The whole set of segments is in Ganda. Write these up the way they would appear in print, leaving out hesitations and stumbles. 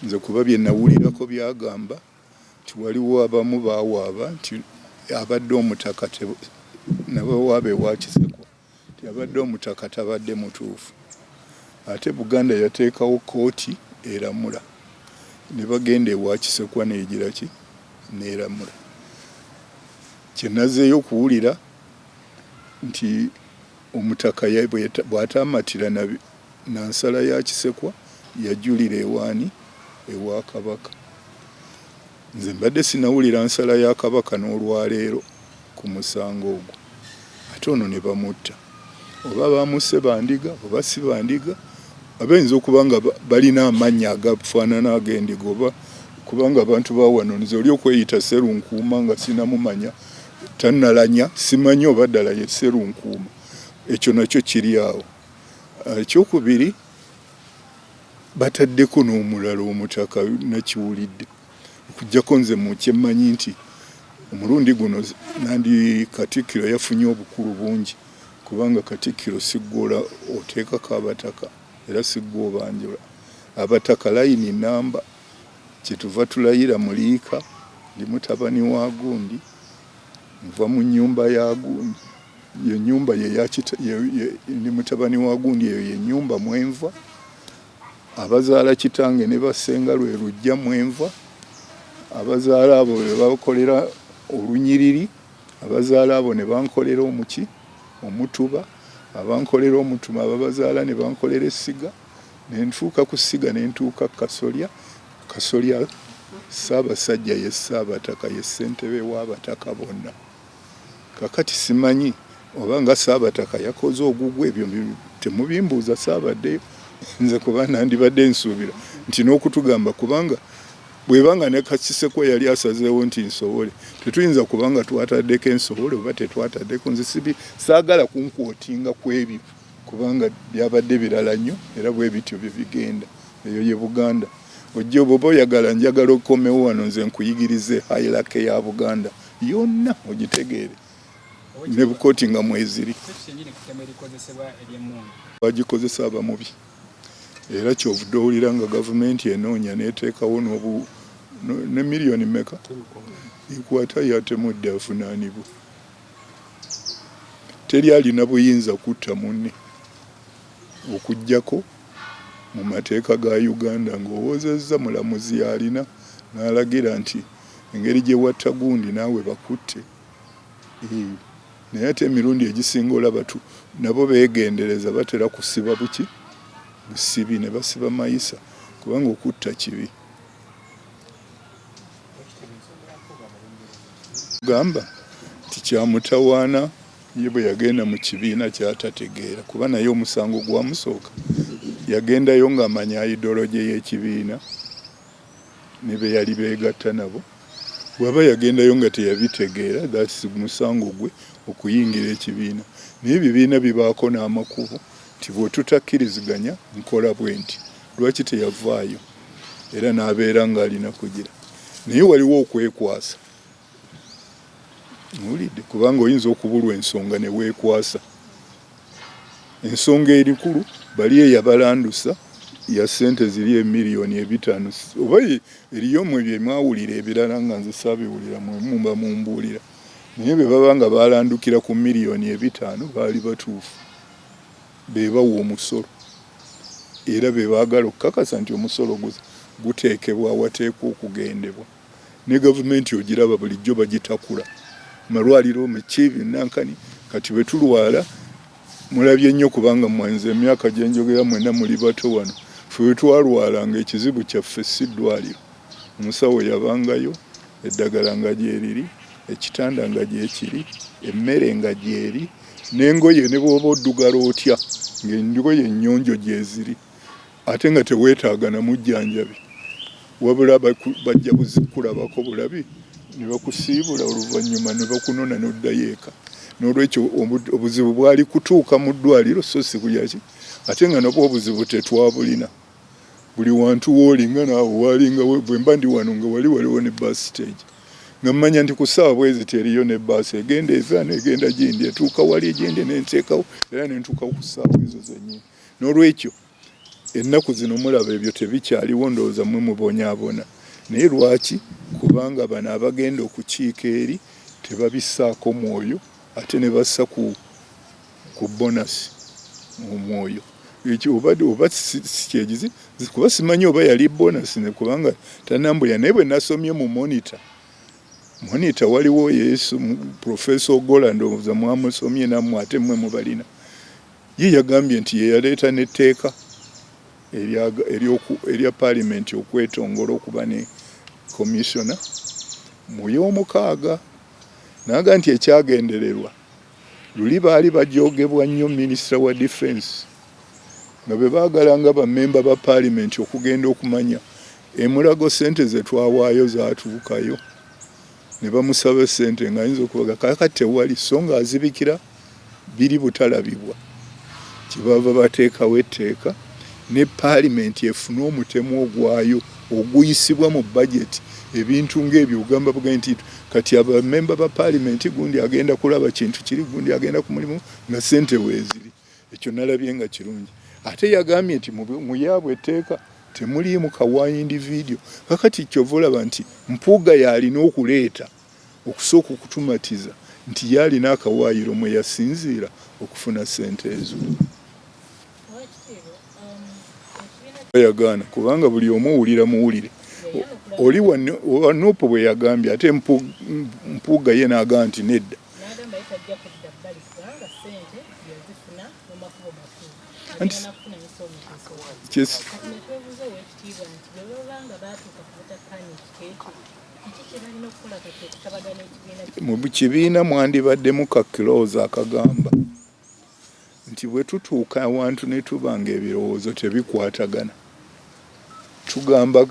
Nze kuba bye nawulirako byagamba nti waliwo abamu bawaaba nti abadde omutaka, nabawaaba ewa Kisekwa nti abadde omutaka tabadde mutuufu. Ate Buganda yateekawo kkooti eramula ne bagenda ewa Kisekwa neegira ki neeramula. Kye nazeeyo okuwulira nti omutaka bw'ataamatira na nsala ya Kisekwa yajulira ewaani? Ewa Kabaka. Nze mbadde sinawulira nsala ya Kabaka n'olwaleero ku musango ogwo. Ate ono ne bamutta. Oba bamusse bandiga oba si bandiga, abayinza okuba nga balina amannya agafaanana ag'endiga oba kubanga abantu ba wano nze oli okweyita Sserunkuuma nga sinamumanya tannalanya simanyi oba ddala ye Sserunkuuma. Ekyo nakyo kiri awo. Ekyokubiri bataddeko n'omulala omutaka nakiwulidde okuggyako nze mu kye mmanyi nti omulundi guno nandi Katikkiro yafunye obukulu bungi kubanga Katikkiro si ggwe oteekako abataka era si ggwe obanjula abataka layini nnamba kyetuva tulayira muliika ndi mutabani wa gundi nva mu nnyumba ya gundi ye nyumba ye yakita ndi mutabani wa gundi eyo ye nyumba mwenva abazaala kitange ne basenga lwe lujja mwenva abazaala abo be bakolera olunyiriri abazaala abo ne bankolera omuki omutuba abankolera omutuba ababazaala ne bankolera essiga ne ntuuka ku ssiga ne ntuuka kasolya kasolya Ssaabasajja ye Ssaabataka ye ssentebe w'abataka bonna. Kakati simanyi oba nga Ssaabataka yakoze ogugwe ebyo temubimbuuza saabaddeyo nze kuba nandibadde nsuubira nti n'okutugamba kubanga bweba nga ne Kisekwa yali asazeewo nti nsobole tetuyinza kuba nga twataddeko ensobole oba tetwataddeko nze sibi saagala kunkwotinga ku ebyo kubanga byabadde birala nnyo era bwe bityo bye bigenda eyo ye Buganda ojja oba oyagala njagala okomewo wano nze nkuyigirize hierarchy ya Buganda yonna ogitegeere ne bukooti nga mweziri bagikozesa abamubi era kyovudde owulira nga gavumenti enoonya n'eteekawo ne miliyoni meka ekwata yatemudde avunaanibwe. Teri alina buyinza kutta munne okuggyako mu mateeka ga Uganda ng'owozezza mulamuzi y'alina n'alagira nti engeri gye watta gundi naawe bakutte. Eeh naye ate emirundi egisinga olaba tu nabo beegendereza batera kusiba buki busibi ne basiba mayisa kubanga okutta kibi. Gamba nti kyamutawaana ye bwe yagenda mu kibiina ky'atategeera kuba naye omusango gwamusooka yagendayo ng'amanya ayidoloje y'ekibiina ne be yali beegatta nabo. Bw'aba yagendayo nga teyabitegeera that's musango gwe okuyingira ekibiina. Naye ebibiina bibaako n'amakubo nti bwetutakkiriziganya nkola bwenti. Lwaki teyavaayo era n'abeera ng'alina kugira? Naye waliwo okwekwasa. Owulidde? Kubanga oyinza okubulwa ensonga ne weekwasa. Ensonga erikulu bali eyabalandusa ya ssente ziri emiliyoni ebitaano oba eriyo mwe bye mwawulira ebirala nga nze saabiwulira mwe mumba mumbuulira naye bwe baba nga baalandukira ku miliyoni ebitaano baali batuufu be bawa omusolo era be baagala okukakasa nti omusolo guteekebwa awateekwa okugendebwa. Ne gavumenti ogiraba bulijjo bagitakula malwaliro miki binankani kati bwe tulwala mulabye nnyo kubanga mwenze emyaka gye njogera mwenna muli bato wano ffe bwe twalwalanga ekizibu kyaffe si ddwaliro omusawo yabangayo eddagala nga gyeriri ekitanda nga gyekiri emmere nga gyeri n'engoye ne bw'oba oddugala otya ng'engoye ennyonjo gyeziri. Ate nga teweetaaga na mujjanjabi wabula bajja kukulabako bulabi ne bakusiibula oluvannyuma ne bakunona n'oddayo eka. Noolwekyo obuzibu bwali kutuuka mu ddwaliro so si kulya ki ate nga nabwo obuzibu tetwabulina. Buli wantu w'oli nga naawe waalinga bwe mba ndi wano nga wali waliwo ne bus stage nga mmanya nti ku ssaawa bwe ziti eriyo ne bbaasi egenda eva n'egenda gindi etuuka wali egindi ne nteekawo era ne ntuukawo ku ssaawa ezo zennyini. Noolwekyo. Ennaku zino mulaba ebyo tebikyaliwo, ndowooza mmwe mubonyaabona. Naye lwaki? Kubanga bano abagenda okukiika eri tebabissaako mwoyo ate ne bassa ku ku bonus omwoyo. Ekyo oba oba si kyegizi kuba simanyi oba yali bonus ne kubanga tanambulira naye bwe nasomye mu Monitor Monitor waliwo Yesu Professor Ogola ndowooza mwamusomye nammwe ate mmwe mubalina. Ye yagambye nti ye yaleeta n'etteeka erya paalimenti okwetongola okuba ne commissioner mu y'omukaaga n'agamba nti ekyagendererwa luli baali bajoogebwa nnyo minisita wa defense nga be baagala nga bammemba ba paalimenti okugenda okumanya e Mulago ssente ze twawaayo zaatuukayo ne bamusaba ssente ng'ayinza okubaga kaakati tewali so ng'azibikira biri butalabibwa. Kyebaava bateekawo etteeka ne paalimenti efune omutemwa ogwayo oguyisibwa mu bajeti ebintu ng'ebyo ogamba bugambi nti kati abamemba ba paalimenti gundi agenda kulaba kintu kiri gundi agenda ku mulimu nga ssente weeziri. Ekyo nalabye nga kirungi. Ate yagambye nti mu yaabwe etteeka temuliimu kawa individual. Kakati kyova olaba nti Mpuuga y'alina okuleeta okusooka okutumatiza nti ye alina akawaayiro mwe yasinziira okufuna ssente ezo. Yagaana kubanga buli omu owulira muwulire. Oli wa Nup bwe yagambye ate Mpuuga ye n'agamba nti nedda. N'agamba ye tajja kudda bbali kubanga ssente yazifuna mu makubo makulu Anti agenda na kufuna installment esobola. Kyes Kati ne twebuuza Oweekitiibwa nti bwe baba nga baatuuka ku butakkaanya ekika ekyo, kiki kye balina okukola kati okutabagana ekibiina kino? Mu kibiina mwandibaddemu ka clause akagamba nti bwe tutuuka awantu ne tuba ng'ebirowoozo tebikwatagana, tugamba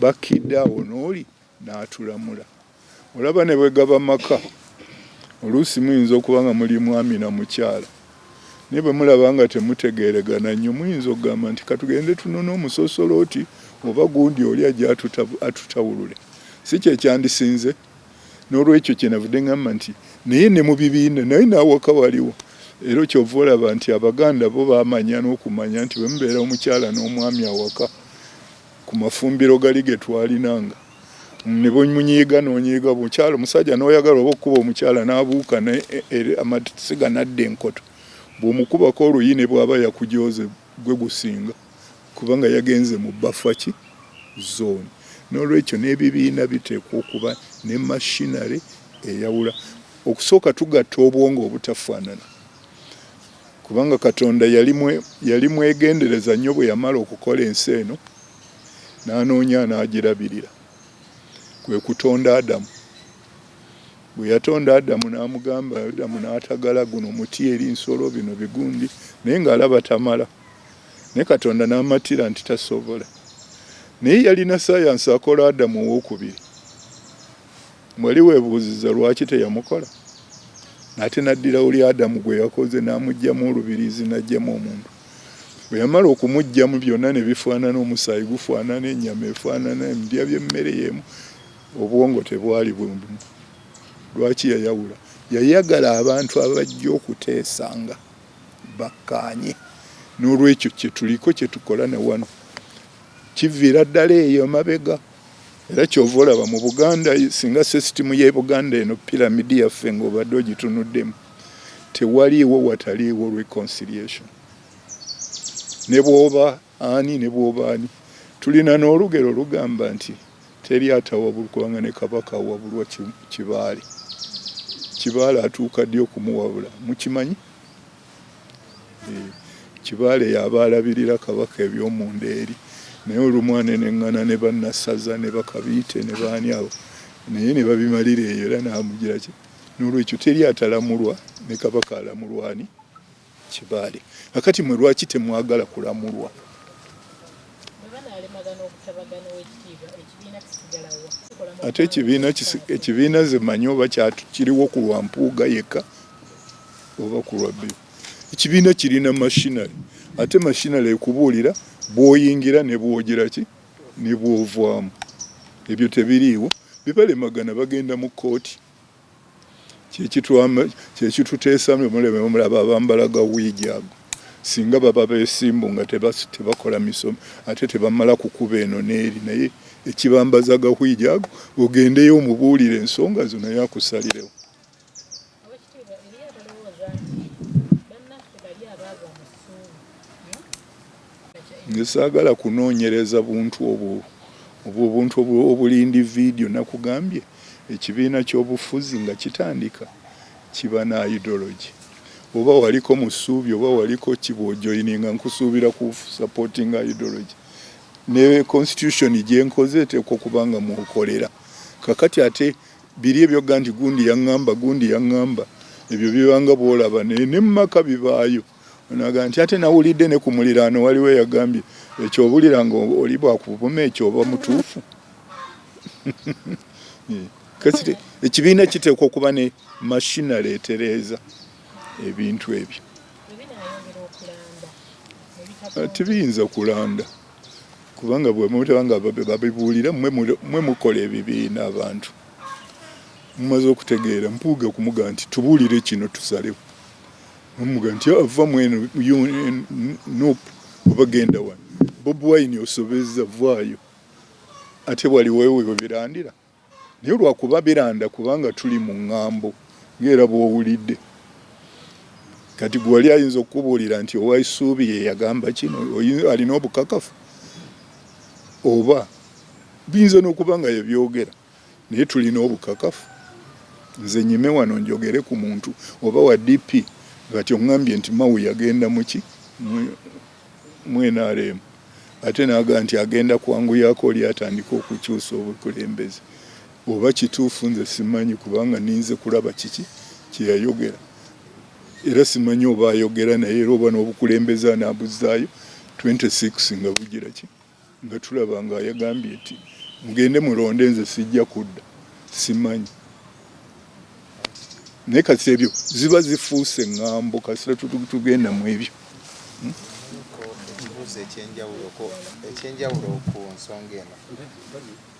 bakkidde awo n'oli n'atulamula. Olaba ne bwe gaba maka, oluusi muyinza okuba nga muli mwami na mukyala, naye bwe mulaba nga temutegeeregana nnyo muyinza okugamba nti katugende tunone omusosolooti oba gundi oli ajje atutawulule. Si kye kyandisinze? N'olwekyo kye navudde ŋŋamba nti naye ne mu bibiina naye n'awaka waliwo. Era ky'ova olaba nti Abaganda bo baamanya n'okumanya nti bwe mubeera omukyala n'omwami awaka, ku mafumbiro gali ge twalinanga ne bwemunyiiga n'onyiiga omukyala omusajja n'oyagala oba okukuba omukyala n'abuuka e, e, amasiga n'adda enkoto bw'omukubako oluyi ne bw'aba yakujooze gwe gusinga kubanga yagenze mu bbafa ki zooni. N'olwekyo n'ebibiina biteekwa okuba ne machinery eyawula. Okusooka tugatta obwongo obutafaanana. Kubanga Katonda yali, yali mwegendereza nnyo bwe yamala okukola ensi eno, n'anoonya anaagirabirira. Kwe kutonda Adamu. Bwe yatonda Adamu n'amugamba, Adamu n'atagala guno muti eri nsolo, bino bigundi, naye ng'alaba tamala. Naye Katonda n'amatira nti tasobola. Naye yalina sayansi akola Adamu ow'okubiri. Wali weebuuzizza lwaki teyamukola? Ate n'addira oli Adamu gwe yakoze n'amuggyamu olubiriizi n'aggyamu omuntu. Bwe yamala okumuggyamu byonna ne bifaanana, omusaayi gufaanana, ennyama efaanana, endya by'emmere y'emu, obwongo tebwali bumu. Lwaki yayawula? Yayagala abantu abajja okuteesanga bakkaanye. N'olwekyo kye tuliko kye tukola ne wano kiviira ddala eyo emabega. Era ky'ova olaba mu Buganda singa sisitimu y'e Buganda eno piramidi yaffe ng'obadde ogitunuddemu tewaliiwo wataliiwo reconciliation ne bw'oba ani ne bw'oba ani. Tulina n'olugero olugamba nti teri atawabulwa kubanga ne Kabaka awabulwa Kibaale. Kibaale atuuka ddi okumuwabula mukimanyi? Eh, Kibaale y'aba alabirira Kabaka eby'omunda eri naye olumu aneneŋŋana ne bannassaza ne bakabiite ne baani abo naye ne babimalira eyo era n'amugira ki. N'olwekyo teri atalamulwa ne Kabaka alamulwa ani? Kibaale. Kakati mwe lwaki temwagala kulamulwa? Ate ekibiina ekibiina nze manyi oba kiriwo ku lwa Mpuuga yekka oba ku lwa Bill. Ekibiina kirina machinery ate machinery ekubuulira bw'oyingira ne bw'ogira ki ne bw'ovaamu. Ebyo tebiriiwo, bibalemagana bagenda mu kkooti. Kye kituteesa mulaba abambala ga wiigi ago. Singa baba beesimbu nga tebakola misomo ate tebamala kukuba eno n'eri, naye ekibambaza gahwiji ago, ogendeyo omubuulire ensonga zo naye akusalirewo. Owekitiibwa, eriyo abalowooza nti bannaffe bali abaava mu ssuubi. Nze saagala kunoonyereza buntu obwo, obwo obuntu obulindi vidiyo. Nakugambye, ekibiina ky'obufuzi nga kitandika kiba na ideology. Oba waliko mu ssuubi oba waliko kibwojoyininga, nkusuubira ku supporting ideology ne constitution gyenkoze eteekwa okuba nga mwokolera. Kakati ate biri ebyoga nti gundi yaŋŋamba, gundi yaŋŋamba, ebyo bibanga bwolaba naye ne mumaka bibaayo. Onaga nti ate nawulidde ne ku muliraano waliwo eyagambye ekyo, obulira nga oli bwakuvuma ekyo oba mutuufu. Kati ekibiina kiteekwa okuba ne machinery etereeza ebintu ebyo. Bwe binaayongera okulanda ne Tebiyinza kulanda kubanga bwe mutaba nga babibuulira mmwe mukola ebibiina, abantu mumaze okutegeera. Mpuuga kumuga nti tubuulire kino tusalewo, omuga nti ava mweno NUP oba genda wano. Bobi Wine osobezza, vaayo. Ate waliwo we birandira, naye olwakuba biranda kubanga tuli mu ŋŋambo ng'era bw'owulidde. Kati gwe wali ayinza okukubuulira nti owa Essuubi ye yagamba kino, alina obukakafu? Oba biyinza n'okuba nga yebyogera, naye tulina obukakafu? Nze nyime wano njogere ku muntu oba wa DP, kati oŋŋambye nti Mao yagenda muki mu NRM, ate n'agamba nti agenda kwanguyako oli atandika okukyusa obukulembeze. Oba kituufu nze simanyi, kubanga ninze kulaba kiki kyeyayogera, era simanyi oba ayogera naye era oba n'obukulembeze anaabuzaayo 26 nga bugira ki, nga tulaba nga yagambye nti mugende mulonde, nze sijja kudda, simanyi. Naye kati ebyo ziba zifuuse ŋŋambo kasita tugenda mu ebyo. Ekibuuzo ekyenjawulo ku nsonga eno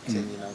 kyenyina.